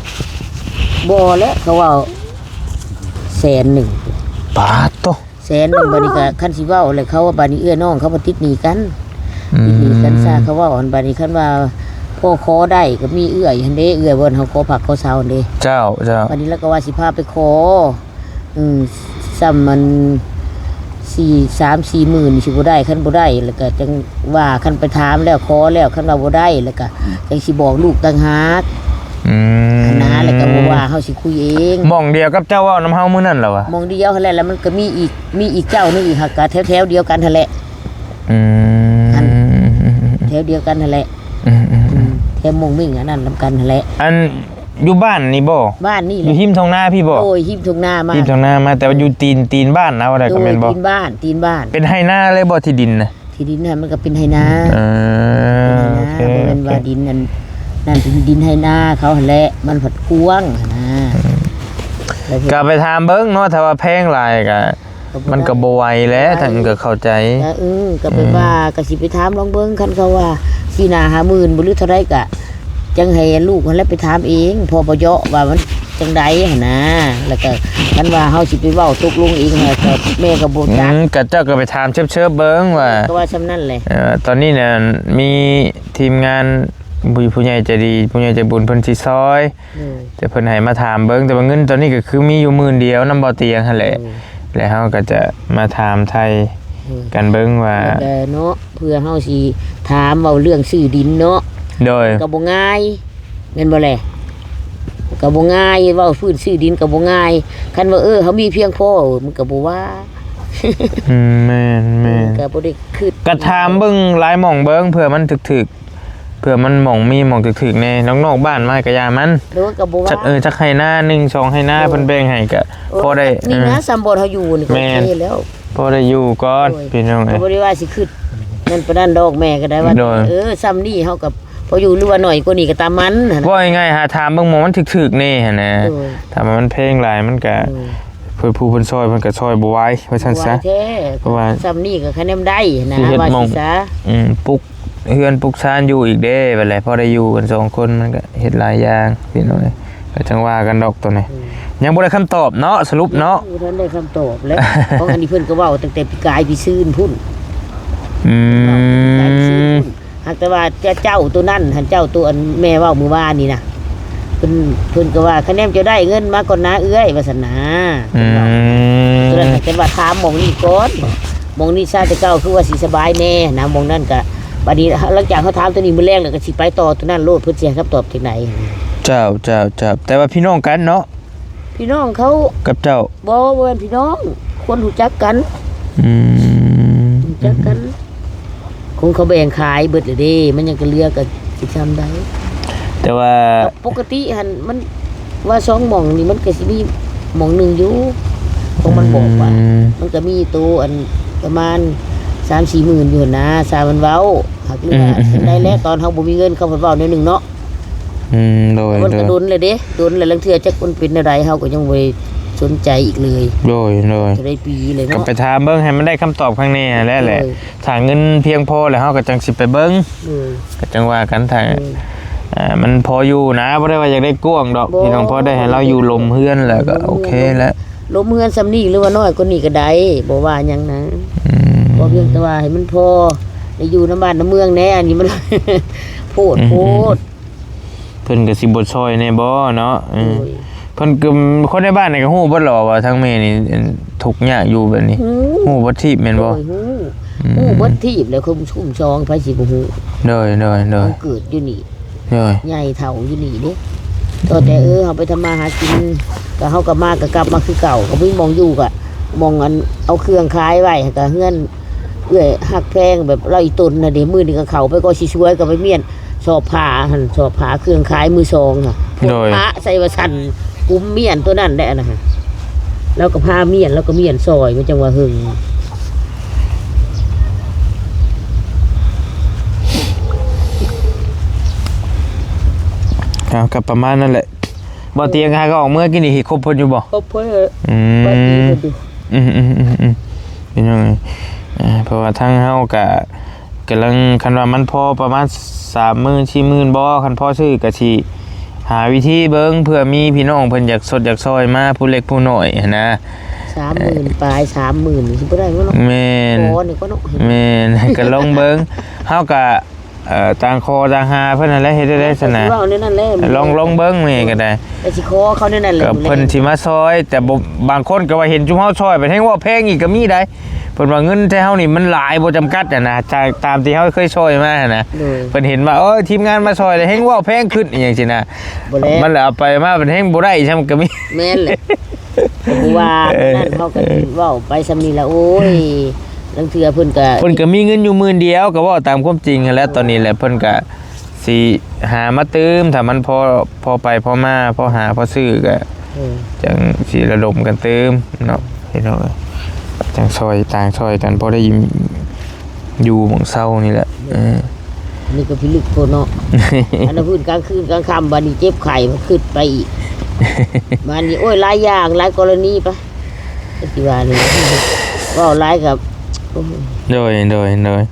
ບໍ່ແຫຼະ ເຂົາເວົ້າແສນໜຶ່ງ ປາດໂທ້ ແສນໜຶ່ງ ບາດນີ້ກໍຄັນຊິເວົ້າແລ້ວ ເຂົາວ່າບາດນີ້ເອື້ອຍນ້ອງເຂົາບໍ່ຕິດໜີ້ກັນ ອືມ ຕິດໜີ້ກັນຊະ ເຂົາເວົ້າ ອັນບາດນີ້ຄັນວ່າພໍຂໍໄດ້ກໍມີເອື້ອຍຫັ້ນເດ້ ເອື້ອຍບ່ອນເຮົາຂໍພັກຂໍເຊົາຫັ້ນເດ້ ເຈົ້າ ເຈົ້າ ບາດນີ້ລາວກໍວ່າຊິພາໄປຂໍ ອືມ ສ່ຳມັນສີ່ ສາມສີ່ໝື່ນນີ້ຊິບໍ່ໄດ້ ຄັນບໍ່ໄດ້ແລ້ວກໍຈັ່ງວ່າ ຄັນໄປຖາມແລ້ວຂໍແລ້ວ ຄັນວ່າບໍ່ໄດ້ແລ້ວກໍຈັ່ງຊິບອກລູກຕ່າງຫາກ ອືມ ຫັ້ນນະ ແລ້ວກໍບໍ່ວ່າ ເຮົາຊິຄຸຍເອງ ໝ່ອງດຽວກັບເຈົ້າເວົ້ານຳເຮົາມື້ນັ້ນລະວະ ໝ່ອງດຽວຫັ້ນແຫຼະ ແລ້ວມັນກໍມີອີກ ມີອີກເຈົ້າໜຶ່ງອີກ ຫາກກໍແຖວໆດຽວກັນຫັ້ນແຫຼະ ອືມ ອັນ ແຖວດຽວກັນຫັ້ນແຫຼະ ອືມໆໆ ແຖວໝ່ອງມິ່ງອັນນັ້ນນຳກັນຫັ້ນແຫຼະ ອັນ ຢູ່ບ້ານນີ້ບໍ່? ບ້ານນີ້ແຫຼະ ຢູ່ຮິມທົ່ງນາພີ້ບໍ່? ໂດຍ ຮິມທົ່ງນາມາ ຮິມທົ່ງນາມາ ແຕ່ວ່າຢູ່ຕີນ ຕີນບ້ານເຮົາໄດ໋ ໂດຍ ກໍແມ່ນບໍ່? ຕີນບ້ານ ຕີນບ້ານ ເປັນໄຮ່ນາເລີຍບໍ່ ທີ່ດິນນະ? ທີ່ດິນຫັ້ນມັນກໍເປັນໄຮ່ນາ ເອີ ເປັນໄຮ່ນາ ໂອເຄ ບໍ່ແມ່ນວ່າ ໂອເຄ ດິນອັນນັ້ນ ເປັນດິນໄຮ່ນາເຂົາຫັ້ນແຫຼະ ມັນພັດກວ້າງຫັ້ນນະ ອືມ ແລ້ວກໍໄປຖາມເບິ່ງເນາະ ຖ້າວ່າແພງຫຼາຍກໍ ກໍບໍ່ໄດ້ ມັນກໍບໍ່ໄຫວແຫຼະ ກໍບໍ່ໄຫວ ທ່ານກໍເຂົ້າໃຈ ກໍ ເອີ ກໍແບບວ່າ ອືມ ກໍຊິໄປຖາມລອງເບິ່ງ ຄັນເຂົາວ່າສີ່ຫ້າໝື່ນບໍ່ ຫຼືເທົ່າໃດກໍຈັ່ງໃຫ້ລູກຫັ້ນແຫຼະໄປຖາມເອງ ພໍ່ບໍ່ເຍາະວ່າມັນຈັ່ງໃດຫັ້ນນະ ແລ້ວກໍຄັນວ່າເຮົາຊິໄປເວົ້າຕົກລົງເອງຫັ້ນ ກໍແມ່ກໍບໍ່ຈັກ ອືມ ກໍເຈົ້າກໍໄປຖາມເຊີບໆເບິ່ງວ່າ ກໍວ່າຊ່ຳນັ້ນແຫຼະ ເອີ ຕອນນີ້ນະ ມີທີມງານ ຜູ້ ຜູ້ໃຫຍ່ໃຈດີ ຜູ້ໃຫຍ່ໃຈບຸນເພິ່ນຊິຊ່ອຍ ໂດຍ ແຕ່ເພິ່ນໃຫ້ມາຖາມເບິ່ງ ແຕ່ວ່າເງິນຕອນນີ້ກໍຄືມີຢູ່ໝື່ນດຽວນຳບໍ່ຕຽງຫັ້ນແຫຼະ ໂດຍ ແລ້ວເຮົາກໍຈະມາຖາມໄຖ່ ໂດຍ ກັນເບິ່ງວ່າ ແລ້ວກໍເນາະ ເພື່ອເຮົາຊິຖາມເວົ້າເລື່ອງຊື້ດິນເນາະ ໂດຍ ກໍບໍ່ງ່າຍ ແມ່ນບໍ່ແລະ? ກໍບໍ່ງ່າຍ ເວົ້າພື້ນຊື້ດິນກໍບໍ່ງ່າຍ ຄັນວ່າ ເອີ ເຮົາມີພຽງພໍ ມັນກໍບໍ່ວ່າ ອືມ ແມ່ນໆ ກໍບໍ່ໄດ້ຄິດ ກໍຖາມເບິ່ງຫຼາຍໝ່ອງເບິ່ງ ເພື່ອມັນຖືກໆ ເພື່ອມັນໝ່ອງມີໝ່ອງຖືກໆແດ່ ນອກໆບ້ານມາກໍຢ່າມັນ ໂດຍ ກໍບໍ່ວ່າ ຈັກ ເອີ ຈັກໄຮ່ນາໜຶ່ງສອງໄຮ່ນາ ໂດຍ ເພິ່ນແບ່ງໃຫ້ກໍ ໂອ້ ພໍໄດ້ ນີ້ນະ ເອີ ສ່ຳບ່ອນເຮົາຢູ່ນີ້ກໍ ແມ່ນ ໂອເຄແລ້ວ ພໍໄດ້ຢູ່ກ່ອນ ໂດຍ ພີ່ນ້ອງເອີຍ ກໍບໍ່ໄດ້ວ່າຊິຄິດນັ້ນປານນັ້ນດອກ ແມ່ກໍໄດ້ວ່າ ໂດຍ ເອີ ສ່ຳນີ້ເຮົາກໍພໍຢູ່ ຫຼືວ່າໜ້ອຍກວ່ານີ້ກໍຕາມມັນຫັ້ນນະ ເວົ້າງ່າຍໆ ຫາຖາມເບິ່ງໝ່ອງມັນຖືກໆແດ່ຫັ້ນນະ ໂດຍ ຖ້າວ່າມັນແພງຫຼາຍມັນກໍ ໂດຍ ເພິ່ນ ຜູ້ເພິ່ນຊ່ອຍເພິ່ນກໍຊ່ອຍບໍ່ໄຫວວ່າຊັ້ນຊະ ບໍ່ໄຫວແທ້ ເພາະວ່າສ່ຳນີ້ກໍຄະແນນໄດ້ນະ ຊິເຮັດ ວ່າ ໝ່ອງ ຊິຊະ ອືມ ປຸກເຮືອນປຸກຊານຢູ່ອີກເດ້ ບັດແຫຼະ ພໍໄດ້ຢູ່ກັນສອງຄົນ ມັນກໍເຮັດຫຼາຍຢ່າງ ພີ່ນ້ອງເອີຍ ກໍຈັ່ງວ່າກັນດອກໂຕນີ້ ອືມ ຍັງບໍ່ໄດ້ຄຳຕອບເນາະ ສະຫຼຸບເນາະ ຍັງບໍ່ທັນໄດ້ຄຳຕອບແຫຼະ ຂອງອັນນີ້ເພິ່ນກໍເວົ້າຕັ້ງແຕ່ປີກາຍປີຊືນພຸ້ນ ອືມ ເວົ້າແຕ່ປີກາຍປີຊືນພຸ້ນ ຫາກແຕ່ວ່າເຈົ້າ ເຈົ້າໂຕນັ້ນຫັ້ນ ເຈົ້າໂຕອັນແມ່ເວົ້າມື້ວານນີ້ນະ ເພິ່ນ ເພິ່ນກໍວ່າ ຄະແນນເຈົ້າໄດ້ເງິນມາກ່ອນນາເອື້ອຍ ວ່າຊັ້ນນາ ອືມ ເພິ່ນວ່າ ແຕ່ວ່າຖາມໝ່ອງນີ້ກ່ອນ ໝ່ອງນີ້ຊະ ແຕ່ເກົ່າຄືວ່າຊິສະບາຍແດ່ນະ ໝ່ອງນັ້ນກະ ບັດນີ້ຫຼັງຈາກເຮົາຖາມໂຕນີ້ມື້ແລງແລ້ວ ກໍຊິໄປຕໍ່ໂຕນັ້ນໂລດ ເພິ່ນຊິໃຫ້ຄຳຕອບຈັ່ງໃດ ເຈົ້າ ເຈົ້າ ເຈົ້າ ແຕ່ວ່າພີ່ນ້ອງກັນເນາະ ພີ່ນ້ອງເຂົາ ກັບເຈົ້າ ບໍ່ ບໍ່ແມ່ນພີ່ນ້ອງ ຄົນຮູ້ຈັກກັນ ອືມ ຮູ້ຈັກກັນ ຄົງເຂົາແບ່ງຂາຍເບິດແລ້ວເດ້ ມັນຍັງກະເຫຼືອກະຊິຊ່ຳໃດ ແຕ່ວ່າ ກໍປົກກະຕິຫັ້ນ ມັນວ່າສອງໝ່ອງນີ້ ມັນກະຊິມີໝ່ອງໜຶ່ງຢູ່ ຂອງມັນບອກວ່າ ອືມ ມັນກະມີໂຕອັນປະມານສາມສີ່ໝື່ນຢູ່ຫັ້ນນາ ຊາວມັນເວົ້າ ຫາກເຫຼືອ ອືມ ຈັ່ງໃດແລະ ຕອນເຮົາບໍ່ມີເງິນ ເຂົາເພິ່ນເວົ້າແນວໜຶ່ງເນາະ ອືມ ໂດຍ ມັນກະ ໂດຍ ດົນແລ້ວເດ້ ດົນແລ້ວ ລາງເທື່ອຈັກມັນເປັນແນວໃດ ເຮົາກໍຍັງບໍ່ໄດ້ສົນໃຈອີກເລີຍ ໂດຍ ໂດຍ ຈະໄດ້ປີແລ້ວເນາະ ກໍໄປຖາມເບິ່ງໃຫ້ມັນໄດ້ຄຳຕອບຂ້າງແນ່ຫັ້ນແຫຼະ ໂດຍ ຖ້າເງິນພຽງພໍແລ້ວ ເຮົາກໍຈັ່ງຊິໄປເບິ່ງ ໂດຍ ກໍຈັ່ງວ່າກັນ ຖ້າ ໂດຍ ອ່າ ມັນພໍຢູ່ນະ ບໍ່ໄດ້ວ່າຢາກໄດ້ກວ້າງດອກ ບໍ່ ພີ່ນ້ອງ ພໍໄດ້ໃຫ້ລາວຢູ່ລົມເຮືອນແລ້ວກໍໂອເຄແລ້ວ ລົມເຮືອນສ່ຳນີ້ ຫຼືວ່ານ້ອຍກວ່ານີ້ກໍໄດ້ ບໍ່ວ່າຫຍັງນະ ອືມ ບໍ່ພຽງແຕ່ວ່າໃຫ້ມັນພໍໄດ້ຢູ່ນຳບ້ານນຳເມືອງແດ່ ອັນນີ້ມັນໂພດ ອືມ ໂພດ ເພິ່ນກໍຊິບໍ່ຊ່ອຍແດ່ບໍ່ເນາະ ເອີ ໂດຍ ເພິ່ນກໍ ຄົນໃນບ້ານນີ້ກໍຮູ້ເບິດແລ້ວວ່າທາງແມ່ນີ້ ອັນ ທຸກຍາກຢູ່ແບບນີ້ ຮູ້ ຮູ້ເບິດທີບແມ່ນບໍ່? ໂດຍ ຮູ້ ອືມ ຮູ້ເບິດທີບແລ້ວ ຄຸ້ມ ຄຸ້ມຊອງ ໃຜຊິບໍ່ຮູ້? ໂດຍ ໂດຍ ໂດຍ ເຮົາເກີດຢູ່ນີ້ ໂດຍ ໃຫຍ່ເຖົ້າຢູ່ນີ້ເດ້ ກໍແຕ່ ອືມ ເອີ ເຮົາໄປທຳມາຫາກິນ ກໍເຮົາກໍມາ ກໍກັບມາຄືເກົ່າ ກໍມີໝ່ອງຢູ່ ກໍໝ່ອງອັນເອົາເຄື່ອງຂາຍໄວ້ ກໍເຮືອນເອື້ອຍຮັກແພງ ແບບລາວອີ່ຕົນນະເດ້ ມື້ນີ້ກໍເຂົ້າໄປ ກໍຊິສວຍ ກໍໄປມ້ຽນ ຊອບຜ້າຫັ້ນ ຊອບຜ້າເຄື່ອງຂາຍມືສອງຫັ້ນ ໂດຍ ພະໃສ່ວ່າຊັ້ນ ກຸມມ້ຽນຕົວນັ້ນແຫຼະນະ ລາວກໍພາມ້ຽນ ລາວກໍມ້ຽນຊ່ອຍ ມັນຈັ່ງວ່າເຫິງ ເອົາ ກໍປະມານນັ້ນແຫຼະ ບໍ່ຕຽງຫາກໍອອກເມືອກິນນີ້ ເຮັດຄົບເພິ່ນຢູ່ບໍ່? ຄົບເພິ່ນ ອືມ ອືມໆໆໆ ພີ່ນ້ອງເອີຍ ອ່າ ເພາະວ່າທາງເຮົາກໍ ກຳລັງ ຄັນວ່າມັນພໍປະມານສາມໝື່ນສີ່ໝື່ນບໍ່ ຄັນພໍຊື້ກໍຊິຫາວິທີເບິ່ງ ເພື່ອມີພີ່ນ້ອງເພິ່ນຢາກຊົດຢາກຊ່ອຍມາຜູ້ເລັກຜູ້ນ້ອຍຫັ້ນນະ ສາມໝື່ນປາຍ ສາມໝື່ນ ຊິບໍ່ໄດ້ບໍ່ເນາະ ແມ່ນ ພໍນີ້ກໍເນາະ ແມ່ນ ກໍລອງເບິ່ງ ເຮົາກໍ ເອີ ຕ່າງຂໍຕ່າງຫາເພິ່ນຫັ້ນແຫຼະ ເຮັດໄດ້ຊັ້ນນະ ກໍຊິເວົ້າແນວນັ້ນແຫຼະ ລອງ ລອງເບິ່ງແມ່ກໍໄດ້ ກໍຊິຂໍເຂົາແນວນັ້ນແຫຼະ ກໍເພິ່ນຊິມາຊ່ອຍ ແຕ່ບໍ່ ບາງຄົນກໍວ່າເຫັນຈຸມເຮົາຊ່ອຍ ບັດແຮ່ງເວົ້າແພງອີກກໍມີໄດ ເພິ່ນວ່າເງິນແຕ່ເຮົານີ້ມັນຫຼາຍບໍ່ຈຳກັດຫັ້ນນະ ຈາກຕາມທີ່ເຮົາເຄີຍຊ່ອຍມາຫັ້ນນະ ໂດຍ ເພິ່ນເຫັນວ່າ ໂອ້ຍ ທີມງານມາຊ່ອຍແລ້ວແຮ່ງເວົ້າແພງຂຶ້ນອີ່ຫຍັງຊີ້ນະ ບໍ່ແລ້ວ ມັນລະເອົາໄປມາເພິ່ນແຮ່ງບໍ່ໄດ້ຊ້ຳກໍມີ ແມ່ນແຫຼະ ກໍບໍ່ວ່າ ເອີ ນັ້ນ ເຮົາກໍເວົ້າໄປສ່ຳນີ້ລະ ໂອ້ຍ ລາງເທື່ອເພິ່ນກໍ ເພິ່ນກໍມີເງິນຢູ່ໝື່ນດຽວ ກໍເວົ້າຕາມຄວາມຈິງຫັ້ນແຫຼະ ຕອນນີ້ແຫຼະ ເພິ່ນກໍ ຊິຫາມາຕື່ມ ຖ້າມັນພໍ ພໍໄປພໍມາ ພໍຫາພໍຊື້ກໍ ເອີ ຈັ່ງຊິລະດົມກັນຕື່ມເນາະ ພີ່ນ້ອງເອີຍ ຈັ່ງຊ່ອຍຕ່າງຊ່ອຍກັນ ພໍໄດ້ຢູ່ໝ່ອງເຊົານີ້ແຫຼະ ເອີ ອັນນີ້ກໍພິລຶກໂພດເນາະ ອັນນັ້ນພື້ນກາງຄືນກາງຄ່ຳ ບາດນີ້ເຈັບໄຂ້ ຄຶດໄປອີກ ບາດນີ້ ໂອ້ຍ ຫຼາຍຢ່າງ ຫຼາຍກໍລະນີປະ ກໍຊິວ່ານີ້ ເວົ້າຫຼາຍກໍ ໂອ້ຍ ໂດຍ ໂດຍ ໂດຍ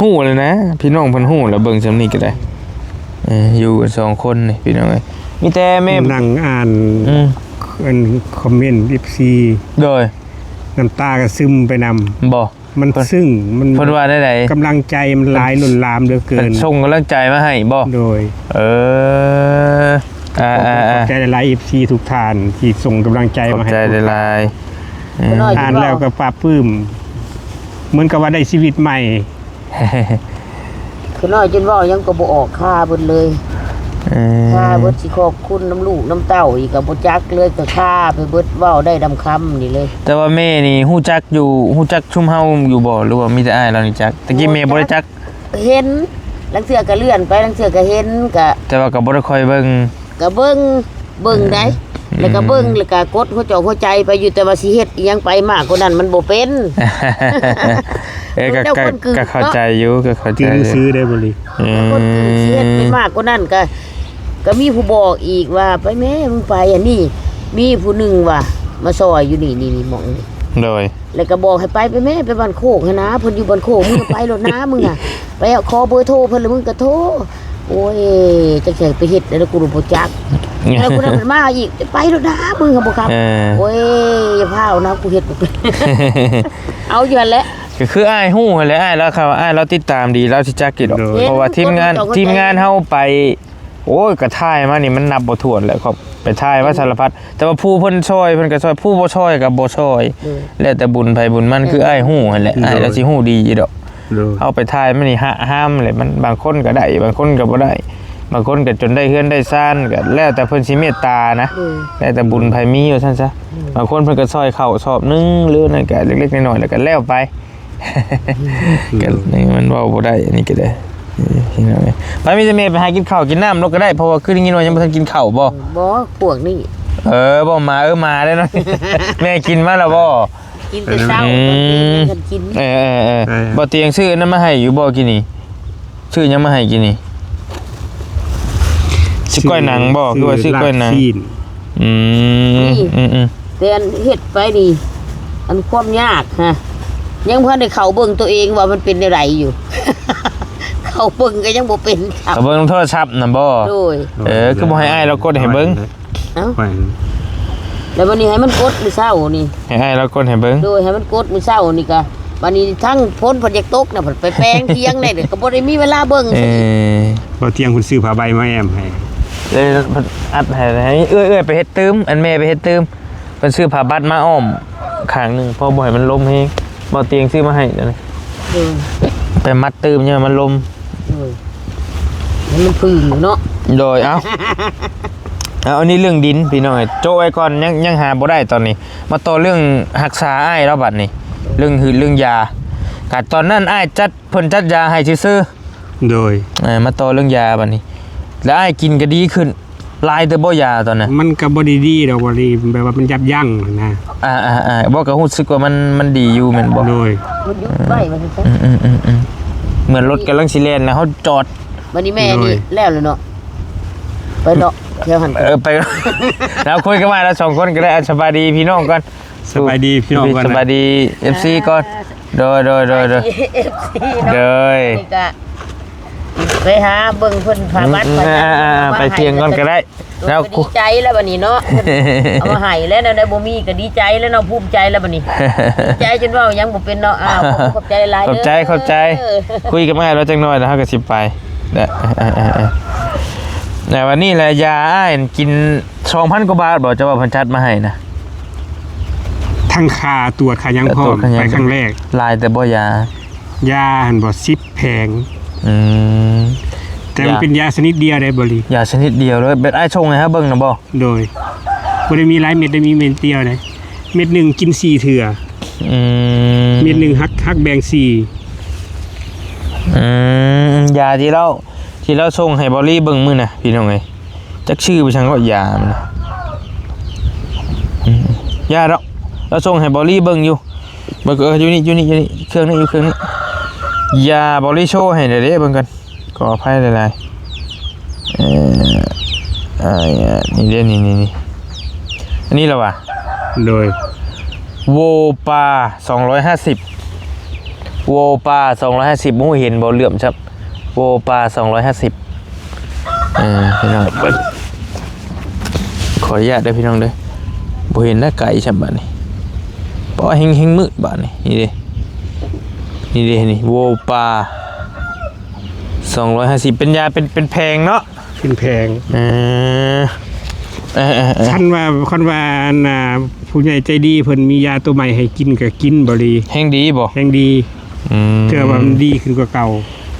ຮູ້ແລ້ວນະ ພີ່ນ້ອງເພິ່ນຮູ້ແລ້ວ ເບິ່ງສ່ຳນີ້ກໍໄດ້ ເອີ ຢູ່ກັນສອງຄົນນີ້ ພີ່ນ້ອງເອີຍ ມີແຕ່ແມ່ ນັ່ງອ່ານ ອືມ ອັນຄອມເມັນ ເອັຟຊີ ໂດຍ ນ້ຳຕາກໍຊຶມໄປນຳ ບໍ່ ມັນຊຶ້ງ ມັນ ເພິ່ນວ່າແນວໃດ? ກຳລັງໃຈມັນຫຼາຍລົ້ນຫຼາມເຫຼືອເກີນ ເພິ່ນສົ່ງກຳລັງໃຈມາໃຫ້ບໍ່? ໂດຍ ເອີ ອ່າໆໆ ຂອບໃຈຫຼາຍໆ ເອັຟຊີທຸກທ່ານທີ່ສົ່ງກຳລັງໃຈມາໃຫ້ ຂອບໃຈຫຼາຍໆ ເອີ ອ່ານແລ້ວກໍປາບປຶ້ມ ເໝືອນກັບວ່າໄດ້ຊີວິດໃໝ່. ຂ້ານ້ອຍຈົນເວົ້າຫຍັງກໍບໍ່ອອກ ຄາເບິດເລີຍ ເອີ ຄາເບິດ ຊິຂອບຄຸນນຳລູກນຳເຕົ້າອີກກໍບໍ່ຈັກເລີຍ ກໍຄາໄປເບິດ ເວົ້າໄດ້ດຳຄຳນີ້ເລີຍ. ແຕ່ວ່າແມ່ນີ້ຮູ້ຈັກຢູ່ ຮູ້ຈັກຊຸມເຮົາຢູ່ບໍ່ ຫຼືວ່າມີແຕ່ອ້າຍລາວນີ້ຈັກ? ແຕ່ກີ້ແມ່ບໍ່ໄດ້ຈັກ ເຫັນ ລາງເທື່ອກໍເລື່ອນໄປ ລາງເທື່ອກໍເຫັນ ກໍ ແຕ່ວ່າກໍບໍ່ໄດ້ຄ່ອຍເບິ່ງ ກໍເບິ່ງ ເບິ່ງໄດ໋ ເອີ ແລ້ວກໍເບິ່ງ ອືມ ແລ້ວກໍກົດຫົວຈອກຫົວໃຈໄປຢູ່ ແຕ່ວ່າຊິເຮັດອີ່ຫຍັງໄປມາກກວ່ານັ້ນມັນບໍ່ເປັນ ເອີ ກໍ ກໍ ກໍເຂົ້າໃຈຢູ່ ກໍເຂົ້າໃຈ ຈື່ໜັງສືໄດ້ບໍ່ລີ ເອີ ຄົນອື່ນຊິເຮັດໄປມາກກວ່ານັ້ນ ກໍ ກໍມີຜູ້ບອກອີກວ່າ ໄປແມ້ ມຶງໄປອັນນີ້ ມີຜູ້ໜຶ່ງວ່າ ມາຊ່ອຍຢູ່ນີ້ ນີ້ ນີ້ ໝ່ອງນີ້ ໂດຍ ແລ້ວກໍບອກໃຫ້ໄປ ໄປແມ້ ໄປບ້ານໂຄກຫັ້ນນາ ເພິ່ນຢູ່ບ້ານໂຄກ ມຶງໄປໂລດນາ ມຶງນະ ໄປຂໍເບີໂທເພິ່ນ ແລ້ວມຶງກໍໂທ ໂອ້ຍ ຈັກຊິໃຫ້ໄປເຮັດແລ້ວ ກູບໍ່ຈັກ ແລ້ວຜູ້ນັ້ນເພິ່ນມາອີກ ໄປໂລດນາ ມຶງກໍບໍ່ຄັບ ເອີ ໂອ້ຍ ຢ່າພາວນະ ກູເຮັດບໍ່ເປັນ ເອົາຢູ່ຫັ້ນແຫຼະ ກໍຄືອ້າຍຮູ້ຫັ້ນແຫຼະ ອ້າຍລາວ ຄຳວ່າອ້າຍລາວຕິດຕາມດີ ລາວຊິຈັກຢູ່ດອກ ໂດຍ ເພາະວ່າທີມງານ ເຫັນຄົນ ທີມງານເຮົາໄປ ໂອ້ຍ ກະຖ່າຍມານີ້ມັນນັບບໍ່ຖ້ວນແຫຼະ ເຂົາໄປຖ່າຍມາສາລະພັດ ແຕ່ວ່າຜູ້ເພິ່ນຊ່ອຍເພິ່ນກໍຊ່ອຍ ຜູ້ບໍ່ຊ່ອຍກໍບໍ່ຊ່ອຍ ໂດຍ ແລ້ວແຕ່ບຸນໃຜບຸນມັນ ເອີ ຄືອ້າຍຮູ້ຫັ້ນແຫຼະ ໂດຍ ອ້າຍລາວຊິຮູ້ດີຢູ່ດອກ ໂດຍ ເຮົາໄປຖ່າຍມານີ້ ຫະຫາມແຫຼະ ມັນບາງຄົນກໍໄດ້ ບາງຄົນກໍບໍ່ໄດ້ ບາງຄົນກໍຈົນໄດ້ເຮືອນໄດ້ຊານ ກໍແລ້ວແຕ່ເພິ່ນຊິເມດຕານະ ໂດຍ ແລ້ວແຕ່ບຸນໃຜມີວ່າຊັ້ນຊະ ໂດຍ ບາງຄົນເພິ່ນກໍຊ່ອຍເຂົ້າຊອບໜຶ່ງ ຫຼືນັ້ນກໍເລັກໆນ້ອຍໆ ແລ້ວກໍແລ້ວໄປ ອືມ ກໍນີ້ມັນເວົ້າບໍ່ໄດ້ ອັນນີ້ກໍໄດ້ ເອີ ພີ່ນ້ອງເອີຍ ໄປ ມີແຕ່ແມ່ໄປຫາກິນເຂົ້າກິນນ້ຳໂລດກໍໄດ້ ເພາະວ່າຄືໄດ້ຍິນວ່າຍັງບໍ່ທັນກິນເຂົ້າບໍ່? ບໍ່ ພວກນີ້ ເອີ ບໍ່ ໝາ ເອີ ໝາໄດ້ເນາະ ແມ່ກິນມາແລ້ວບໍ່? ກິນແຕ່ເຊົ້າ ອືມ ຕອນເທີ່ຍງຍັງບໍ່ທັນກິນ ເອີ ເອີ ເອີ ເອີ ບໍ່ຕຽງຊື້ອັນນັ້ນມາໃຫ້ຢູ່ບໍ່ກີ້ນີ້? ຊື້ຫຍັງມາໃຫ້ກິນນີ້? ຊື້ ຊື້ກ້ອຍໜັງບໍ່? ຄືວ່າຊື້ກ້ອຍໜັງ ຊື້ລາບຊີ້ນ ອືມ ນີ້ ອືມໆ ແຕ່ອັນເຮັດໄປນີ້ ອັນຄວາມຍາກຮະ ຍັງບໍ່ທັນໄດ້ເຂົ້າເບິ່ງຕົວເອງວ່າມັນເປັນແນວໃດຢູ່ ເ ເຂົາເບິ່ງກໍຍັງບໍ່ເປັນຊ້ຳ ເຂົາເບິ່ງໂທລະສັບນະບໍ່? ໂດຍ ເອີ ຄືບໍ່ໃຫ້ອ້າຍລາວກົດໃຫ້ເບິ່ງ? ເອົ້າ ຂ້ອຍ ແລ້ວບັດນີ້ໃຫ້ມັນກົດມື້ເຊົ້ານີ້ ໃຫ້ອ້າຍລາວກົດໃຫ້ເບິ່ງ? ໂດຍ ໃຫ້ມັນກົດມື້ເຊົ້ານີ້ກະ ບັດນີ້ທັງຝົນເພິ່ນຢາກຕົກນະ ເພິ່ນໄປແປງຖຽງໄດ້ ກໍບໍ່ໄດ້ມີເວລາເບິ່ງ ເອີ ບ່າວຕຽງເພິ່ນຊື້ຜ້າໃບມາແອ້ມໃຫ້ ເອີ ເພິ່ນອັດໃຫ້ ໃຫ້ເອື້ອຍ ເອື້ອຍໄປເຮັດຕື່ມ ອັນແມ່ໄປເຮັດຕື່ມ ເພິ່ນຊື້ຜ້າບັດມາອ້ອມຂ້າງໜຶ່ງ ເພາະບໍ່ໃຫ້ມັນລົມແຮງ ບ່າວຕຽງຊື້ມາໃຫ້ ໂດຍ ໄປມັດຕື່ມ ຢ່າໃຫ້ມັນລົມ ໂດຍ ໃຫ້ມັນຟື້ນຢູ່ເນາະ ໂດຍ ເອົ້າ ເອົາ ອັນນີ້ເລື່ອງດິນພີ່ນ້ອງເອີຍ ໂຈະໄວ້ກ່ອນ ຍັງ ຍັງຫາບໍ່ໄດ້ຕອນນີ້ ມາຕໍ່ເລື່ອງຮັກສາອ້າຍລາວບັດນີ້ ເລື່ອງຫືດເລື່ອງຢາ ກະຕອນນັ້ນອ້າຍຈັດ ເພິ່ນຈັດຢາໃຫ້ຊື່ໆ ໂດຍ ເອີ ມາຕໍ່ເລື່ອງຢາບັດນີ້ ແລ້ວອ້າຍກິນກໍດີຂຶ້ນ ຫຼາຍເຕີບບໍ່ຢາຕອນນັ້ນ? ມັນກໍບໍ່ໄດ້ດີດອກ ບໍ່ໄດ້ ແບບວ່າມັນຢັບຢັ້ງຫັ້ນນະ ອ່າໆໆ ບໍ່ ກໍຮູ້ສຶກວ່າມັນ ມັນດີຢູ່ແມ່ນບໍ່? ໂດຍ ມັນຢຸດໄວ້ວ່າຊັ້ນຊະ ອືມໆໆໆ ເໝືອນລົດກຳລັງຊິແລ່ນແລ້ວເຮົາຈອດ ບັດນີ້ແມ່ນີ້ ໂດຍ ແລ້ວແຫຼະເນາະ ໄປເລາະແຖວຫັ້ນ ເອີ ໄປ ລາວຄຸຍກັບອ້າຍລາວສອງຄົນກໍໄດ້ ອ່ະ ສະບາຍດີພີ່ນ້ອງກ່ອນ ສະບາຍດີພີ່ນ້ອງກ່ອນ ສະບາຍດີເອັຟຊີກ່ອນ ໂດຍ ໂດຍ ໂດຍ ໂດຍ ເອັຟຊີເນາະ ໂດຍ ນີ້ກະໄປຫາເບິ່ງເພິ່ນ ພາວັດ ອືມ ໄປ ອ່າໆໆ ໄປຖຽງກ່ອນກໍໄດ້ ແລ້ວກໍດີໃຈແລ້ວບັດນີ້ເນາະ ເອົາມາໃຫ້ແລ້ວ ແນວໃດບໍ່ມີກໍດີໃຈແລ້ວເນາະ ພູມໃຈແລ້ວບັດນີ້ ດີໃຈຈົນເວົ້າຫຍັງບໍ່ເປັນເນາະ ອ້າວ ຂອບໃຈຫຼາຍໆ ຂອບໃຈ ເດີ ຂອບໃຈ ເອີ ຄຸຍກັບອ້າຍລາວຈັກໜ້ອຍແລ້ວເຮົາກໍຊິໄປ ແລ້ວ ເອີໆໆ ແລ້ວວັນນີ້ແຫຼະ ຢາອ້າຍກິນສອງພັນກວ່າບາດບໍ່ ເຈົ້າວ່າເພິ່ນຈັດມາໃຫ້ນະ? ທັງຄ່າຕວດຄ່າຫຍັງພ້ອມ ຄ່າຕວດຄ່າຫຍັງ ໄປຄັ້ງແລກ ຫຼາຍແຕ່ບໍ່ຢາ? ຢາຫັ້ນບໍ່ ສິບແຜງ ອືມ ແຕ່ມັນ ຢາ ເປັນຢາຊະນິດດຽວໃດ໋ ບໍລິ ຢາຊະນິດດຽວເລີຍ ແບບອ້າຍສົ່ງໃຫ້ເຮົາເບິ່ງນະບໍ່? ໂດຍ ບໍ່ໄດ້ມີຫຼາຍເມັດໃດ໋ ມີເມັດດຽວໃດ໋ ເມັດໜຶ່ງກິນສີ່ເທື່ອ ອືມ ເມັດໜຶ່ງຫັກ ຫັກແບ່ງສີ່ ອືມ ຢາທີ່ລາວ ທີ່ລາວສົ່ງໃຫ້ບໍລິເບິ່ງມື້ນະ ພີ່ນ້ອງເອີຍ ຈັກຊື່ໄປສັງເນາະ ຢາມັນນະ ອືມ ຢາດອກ ລາວສົ່ງໃຫ້ບໍລິເບິ່ງຢູ່ ເບິ່ງ ເອີ ຢູ່ນີ້ ຢູ່ນີ້ ຢູ່ນີ້ ເຄື່ອງນີ້ ຢູ່ເຄື່ອງນີ້ ຢາບໍລິໂຊໃຫ້ແດ່ເດ້ ເບິ່ງກ່ອນ ຂໍອະໄພຫຼາຍໆ ເອີ ອ່າ ນີ້ເດ້ ນີ້ໆໆ ອັນນີ້ລະຫວາ? ໂດຍ ໂວປາສອງຮ້ອຍຫ້າສິບ ໂວປາສອງຮ້ອຍຫ້າສິບ ບໍ່ຮູ້ເຫັນບໍ່ ເຫຼື້ອມຊ້ຳ ໂວປາສອງຮ້ອຍຫ້າສິບ ເອີ ພີ່ນ້ອງ ເບິ່ງ ຂໍອະນຸຍາດເດີພີ່ນ້ອງເດີ ບໍ່ເຫັນນະ ໄກຊ້ຳບາດນີ້ ເພາະວ່າແຮງ ແຮງມືດບາດນີ້ ນີ້ເດ້ ນີ້ເດ້ ນີ້ ໂວປາສອງຮ້ອຍຫ້າສິບ ເປັນຢາ ເປັນ ເປັນແຜງເນາະ ເປັນແຜງ ເອີ ເອີໆໆ ຄັນວ່າ ຄັນວ່າ ອັນນ່າ ຜູ້ໃຫຍ່ໃຈດີເພິ່ນມີຢາໂຕໃໝ່ໃຫ້ກິນກໍກິນ ບໍລິ ແຮງດີບໍ່? ແຮງດີ ອືມ ເທື່ອວ່າມັນດີຂຶ້ນກວ່າເກົ່າ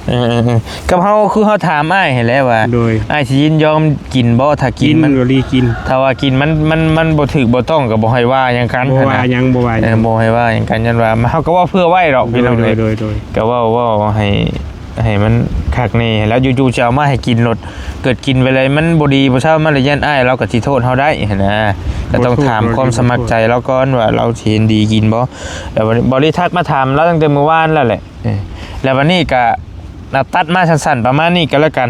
ເອີໆໆ ກັບເຮົາ ຄືເຮົາຖາມອ້າຍຫັ້ນແຫຼະວ່າ ໂດຍ ອ້າຍຊິຍິນຍອມກິນບໍ່? ຖ້າກິນ ກິນ ມັນ ບໍລິ ກິນ ຖ້າວ່າກິນມັນ ມັນ ມັນບໍ່ຖືກບໍ່ຕ້ອງກໍບໍ່ໃຫ້ວ່າຫຍັງກັນ ບໍ່ວ່າຫຍັງ ຫັ້ນນະ ບໍ່ວ່າຫຍັງ ເອີ ບໍ່ໃຫ້ວ່າຫຍັງກັນ ຢ້ານວ່າ ເຮົາກໍເວົ້າເພື່ອໄວ້ດອກ ໂດຍ ພີ່ນ້ອງເອີຍ ໂດຍ ໂດຍ ກໍເວົ້າ ເວົ້າໃຫ້ ໃຫ້ມັນຄັກແນ່ ແລ້ວຢູ່ໆຊິເອົາມາໃຫ້ກິນໂລດ ເກີດກິນໄປແລ້ວມັນບໍ່ດີບໍ່ເຊົາ ມັນລະຢ້ານອ້າຍລາວກໍຊິໂທດເຮົາໄດ້ຫັ້ນນະ ກໍຕ້ອງຖາມຄວາມສະໝັກໃຈລາວກ່ອນວ່າລາວຊິເຫັນດີກິນບໍ່ ແລ້ວບັດນີ້ ບໍລິທັກມາຖາມລາວຕັ້ງແຕ່ມື້ວານແລ້ວແຫຼະ ເອີ ແລ້ວບັດນີ້ກໍຕັດມາສັ້ນໆປະມານນີ້ກໍແລ້ວກັນ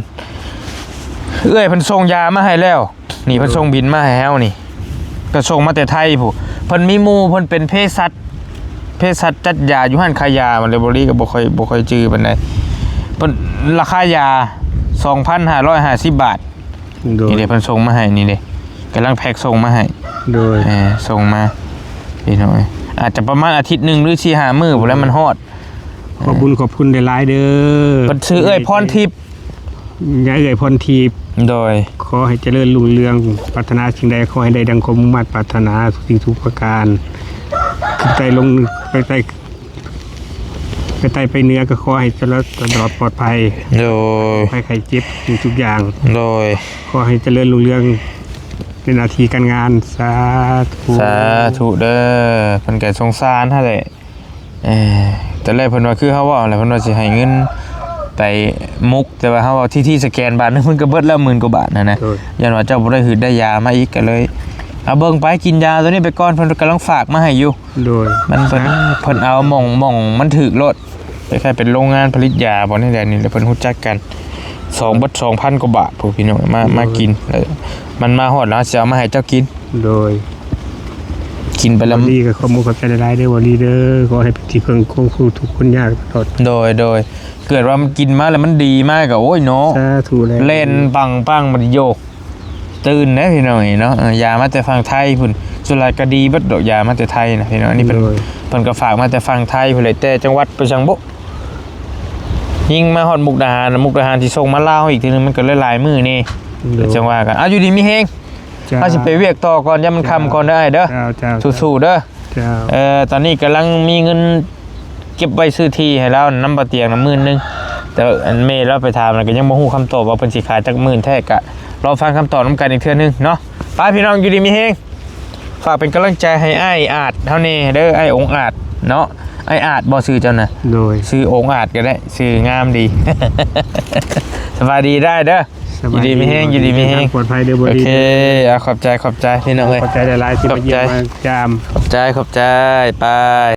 ເອື້ອຍເພິ່ນສົ່ງຢາມາໃຫ້ແລ້ວ ນີ້ເພິ່ນ ໂດຍ ສົ່ງບິນມາໃຫ້ເຮົານີ້ ກໍສົ່ງມາແຕ່ໄທພຸ້ນ ເພິ່ນມີໝູ່ເພິ່ນເປັນເພສັດ ເພສັດຈັດຢາຢູ່ຮ້ານຂາຍຢາ ມັນເລີຍ ບໍລິກໍບໍ່ຄ່ອຍ ບໍ່ຄ່ອຍຈື່ປານໃດ ເພິ່ນ ລາຄາຢາສອງພັນຫ້າຮ້ອຍຫ້າສິບບາດ ໂດຍ ນີ້ເດ້ ເພິ່ນສົ່ງມາໃຫ້ນີ້ເດ້ ກຳລັງແພັກສົ່ງມາໃຫ້ ໂດຍ ເອີ ສົ່ງມາ ພີ່ນ້ອງເອີຍ ອາດຈະປະມານອາທິດໜຶ່ງ ຫຼື ສີ່ຫ້າມື້ພຸ້ນແຫຼະ ມັນຮອດ ຂອບບຸນຂອບຄຸນຫຼາຍໆເດີ ເພິ່ນຊື່ເອື້ອຍພອນທິບ ຍາເອື້ອຍພອນທິບ ໂດຍ ຂໍໃຫ້ຈະເລີນຮຸ່ງເຮືອງ ປາດຖະໜາສິ່ງໃດຂໍໃຫ້ໄດ້ດັ່ງຄວາມມຸ່ງມາດປາດຖະໜາທຸກສິ່ງທຸກປະການ ຂຶ້ນໃຕ້ລົງ ໄປໃຕ້ ໄປໃຕ້ໄປເໜືອກໍຂໍໃຫ້ຕະຫຼອດ ຕະຫຼອດປອດໄພ ໂດຍ ໄພໄຂ້ເຈັບທຸກຢ່າງ ໂດຍ ຂໍໃຫ້ຈະເລີນຮຸ່ງເຮືອງໃນໜ້າທີ່ການງານ ສາທຸ ສາທຸເດີ ເພິ່ນກໍສົງສານຫັ້ນແຫຼະ ເອີ ແຕ່ແລກເພິ່ນວ່າ ຄືເຮົາເວົ້າແຫຼະ ເພິ່ນວ່າຊິໃຫ້ເງິນໄປມຸກ ແຕ່ວ່າເຮົາເອົາທີທີສະແກນບາດໜຶ່ງ ເພິ່ນກໍເບິດແລ້ວໝື່ນກວ່າບາດຫັ້ນນະ ໂດຍ ຢ້ານວ່າເຈົ້າບໍ່ໄດ້ຫືດໄດ້ຢາມາອີກ ກໍເລີຍ ເອົາເບິ່ງໄປ ກິນຢາໂຕນີ້ໄປກ່ອນ ເພິ່ນກຳລັງຝາກມາໃຫ້ຢູ່ ໂດຍ ມັນເພິ່ນ ສາທຸ ເພິ່ນເອົາໝ່ອງ ໝ່ອງມັນຖືກໂລດ ຄ້າຍໆເປັນໂລງງານຜະລິດຢາບໍ່ນີ້ແຫຼະ ນີ້ແຫຼະ ເພິ່ນຮູ້ຈັກກັນ ສອງ ເບິດສອງພັນກວ່າບາດພຸ້ນ ພີ່ນ້ອງ ມາ ໂດຍ ມາກິນ ເອີ ມັນມາຮອດແລ້ວ ເຮົາຊິເອົາມາໃຫ້ເຈົ້າກິນ ໂດຍ ກິນໄປແລ້ວ ບໍ່ດີກໍຂອບມຸກຂອບໃຈຫຼາຍໆເດີ ບໍ່ດີເດີ ຂໍໃຫ້ເປັນທີ່ເພິ່ງຂອງຜູ້ທຸກຄົນຍາກຕະຫຼອດ ໂດຍ ໂດຍ ເກີດວ່າມັນກິນມາແລ້ວມັນດີມາກໍ ໂອ້ຍເນາະ ສາທຸແລ້ວ ແລ່ນປັງໆ ບັດໂຍກ ຕື່ນເດ້ພີ່ນ້ອງເອີຍເນາະ ເອີ ຢາມາແຕ່ຝັ່ງໄທພຸ້ນ ສ່ວນຫຼາຍກໍດີເບິດດອກ ຢາມາແຕ່ໄທນະພີ່ນ້ອງ ອັນນີ້ເພິ່ນ ໂດຍ ເພິ່ນກໍຝາກມາແຕ່ຝັ່ງໄທພຸ້ນແຫຼະ ແຕ່ຈັງຫວັດໄປສັງບຸ ຍິ່ງມາຮອດມຸກດາຫານ ມຸກດາຫານຊິສົ່ງມາລາວອີກເທື່ອໜຶ່ງ ມັນກໍເລີຍຫຼາຍມື້ແດ່ ໂດຍ ກໍຈັ່ງວ່າກັນ ເອົາ ຢູ່ດີມີແຮງ ເຈົ້າ ເຮົາຊິໄປວຽກຕໍ່ກ່ອນ ຢ້ານມັນຄ່ຳກ່ອນເດີອ້າຍເດີ ເຈົ້າ ເຈົ້າ ເຈົ້າ ສູ້ໆເດີ ເຈົ້າ ເອີ ຕອນນີ້ກຳລັງມີເງິນເກັບໄວ້ຊື້ທີ່ໃຫ້ລາວນຳ ບໍ່ຕຽງນຳໝື່ນໜຶ່ງ ແຕ່ອັນແມ່ລາວໄປຖາມແລ້ວກໍຍັງບໍ່ຮູ້ຄຳຕອບວ່າເພິ່ນຊິຂາຍຈັກໝື່ນແທ້ ກະລໍຟັງຄຳຕອບນຳກັນອີກເທື່ອໜຶ່ງເນາະ ໄປພີ່ນ້ອງ ຢູ່ດີມີແຮງ ຝາກເປັນກຳລັງໃຈໃຫ້ອ້າຍອາດເຮົາແດ່ເດີ ອ້າຍອົງອາດເນາະ ອ້າຍອາດບໍ່ຊື່ເຈົ້ານະ ໂດຍ ຊື່ອົງອາດກໍໄດ້ ຊື່ງາມດີ ສະບາຍດີໄດ້ເດີ ສະບາຍດີ ຢູ່ດີມີແຮງ ຢູ່ດີມີແຮງ ເດີນທາງປອດໄພເດີ ບໍ່ດີ ໂອເຄ ເດີ ອ່າ ຂອບໃຈ ຂອບໃຈພີ່ນ້ອງເອີຍ ຂອບໃຈຫຼາຍໆທີ່ມາຢ້ຽມ ຂອບໃຈ ມາຢາມ ຂອບໃຈ ຂອບໃຈ ໄປ